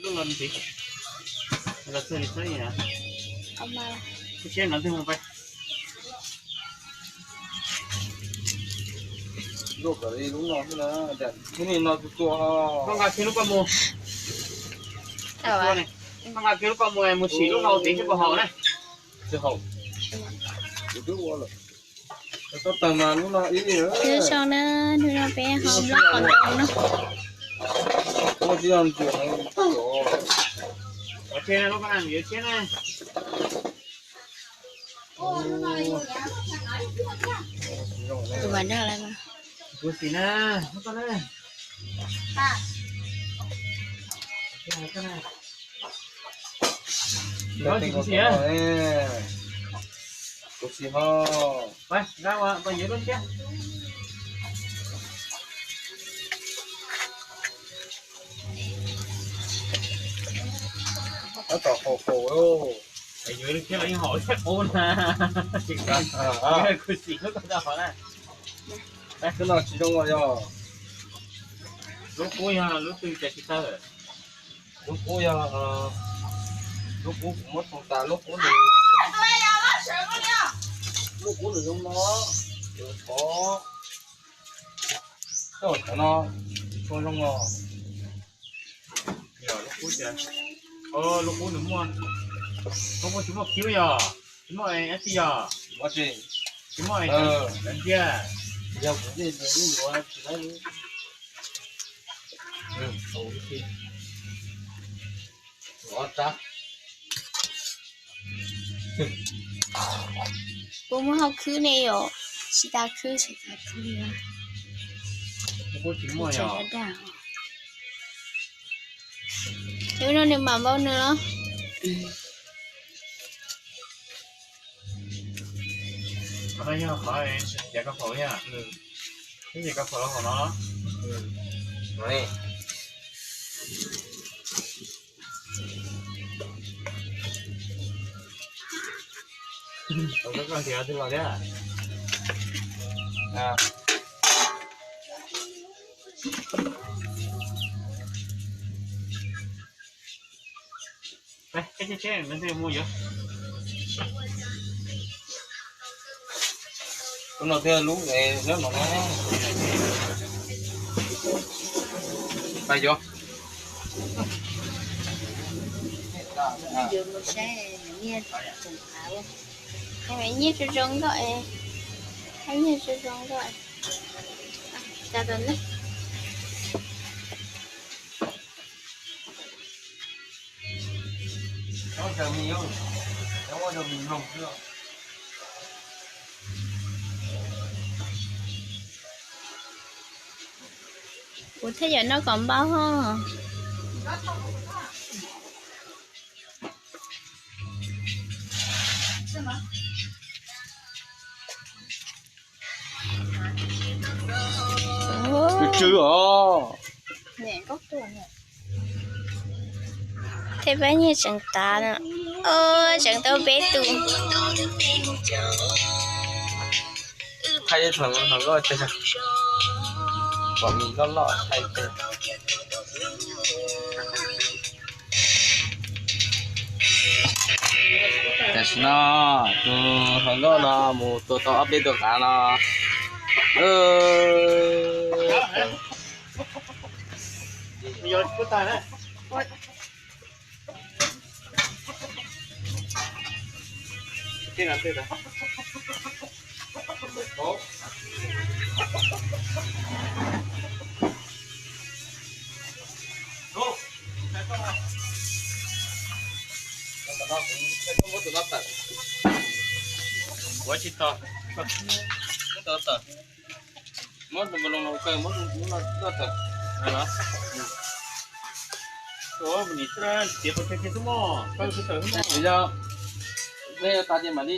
Lub no ntxiv, los txog li txhob ib yam. Tib siab no twg mus pais. Lub no xwb na, lub no tus tua. Koj nqa kiag lub koj mus. Koj nqa kiag lub koj mus, mus sim lub no tiv seb puas haum na. Tsis haum. Kuv twb ua lawm. Koj tawg mas lub no ib li. Hnub no peb ho nplooj qos ntoo na. Tus mam dag lawm mas. Kuv xim na, koj na. Kuv xim na. Kuv xim ho. Tab tom haum haum lauj. Yuav lub thiab yeej haum thiab qub na. Kuv xim lub ko tau haum na. Lub no tsis zoo os yog. Lub qub yog lub twg cas tsis tawg? Lub qub yog, lub qub kuv muab tau tas lub qub nws, lub qub nws zoo no, yuav thov, thov no tsis tshua zoo os. Yog lub qub cas, lub qub nws muaj, lub qub tsis muaj khiv yog, tsis muaj dab tsi yog, tsis muaj ntsia. Yog kuv yeej yuav tsis laib lub. Puas muaj hauv khwb ne yom? Tsis tas khwb, tsis tas khwb li. Kuv tsis muaj yog. Ub no nws mam npau nws los. Qhov no yog qhov cov koj faus yog. Ib yam koj faus los hauv no. Koj nrhiav twg los thiab? Ub no thiaj lub nyob no na. Pais yuav. Nyiaj zoo zoo nkauj, nyiaj zoo zoo nkauj. Kuv thiaj yuav noj kom npau. Tsw tsw os. Tej pab nyiag tseem tav no, tseem tau peb tus. Thaij ib tug hluas nkauj, pom mis loj loj thaij peb. Tam sim no tus hluas nkauj no mus tua tau ob peb tug qav no. Ua tsis tau. Muab tus npau loo no kaw, muab tus no tawm. Nim tiav pov tseg kiag xwb mog, kaw xwb tawm xwb mog. Yog nej yuav tas ces mam li